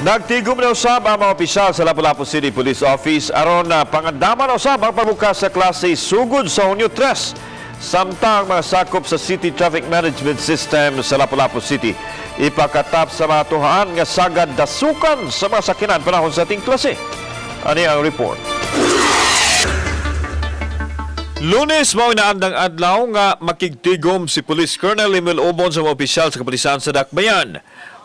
Nagtigom na usab ang mga opisyal sa Lapu-Lapu City Police Office aron na pangandaman usab ang pagbukas sa klase sugod sa Hunyo 3. Samtang mga sakop sa City Traffic Management System sa Lapu-Lapu City ipakatap sa mga tuhaan nga sagad dasukan sa mga sakinan panahon sa ating klase. Ani ang report. Lunes mao inaandang adlaw nga makigtigom si Police Colonel Emil Obon sa mga opisyal sa kapulisan sa Dakbayan.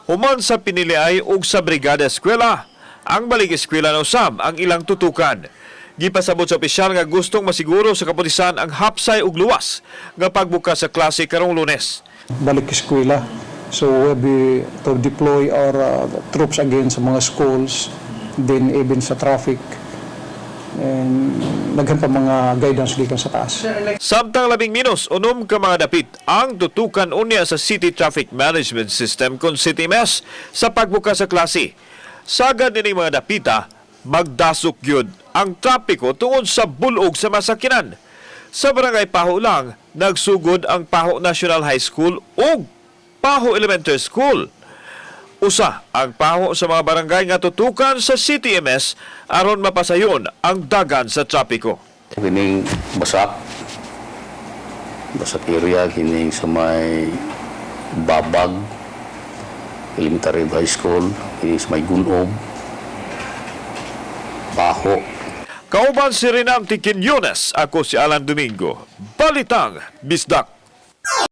Human sa piniliay ug sa Brigada Eskwela, ang balik eskwela na usab ang ilang tutukan. Gipasabot sa opisyal nga gustong masiguro sa kapulisan ang hapsay ug luwas nga pagbukas sa klase karong Lunes. Balik eskwela. So we'll be to deploy our troops again sa mga schools, then even sa traffic. And daghan pa mga guidance gikan sa taas. Samtang 16 ka mga dapit ang tutukan unya sa City Traffic Management System kon CityMS sa pagbukas sa klase. Sagad nining mga dapita, magdasok gyud ang trapiko tungod sa bulog sa masakinan. Sa barangay Pajo lang, nagsugod ang Pajo National High School ug Pajo Elementary School. Usa ang Pajo sa mga barangay nga tutukan sa CTMS aron mapasayon ang dagan sa trapiko. Kining Basak, Basak area, kining sa may Babag, Elementary High School, kining sa may Gunob, Pajo. Kauban si Renante Quiñones, ako si Alan Domingo. Balitang Bisdak.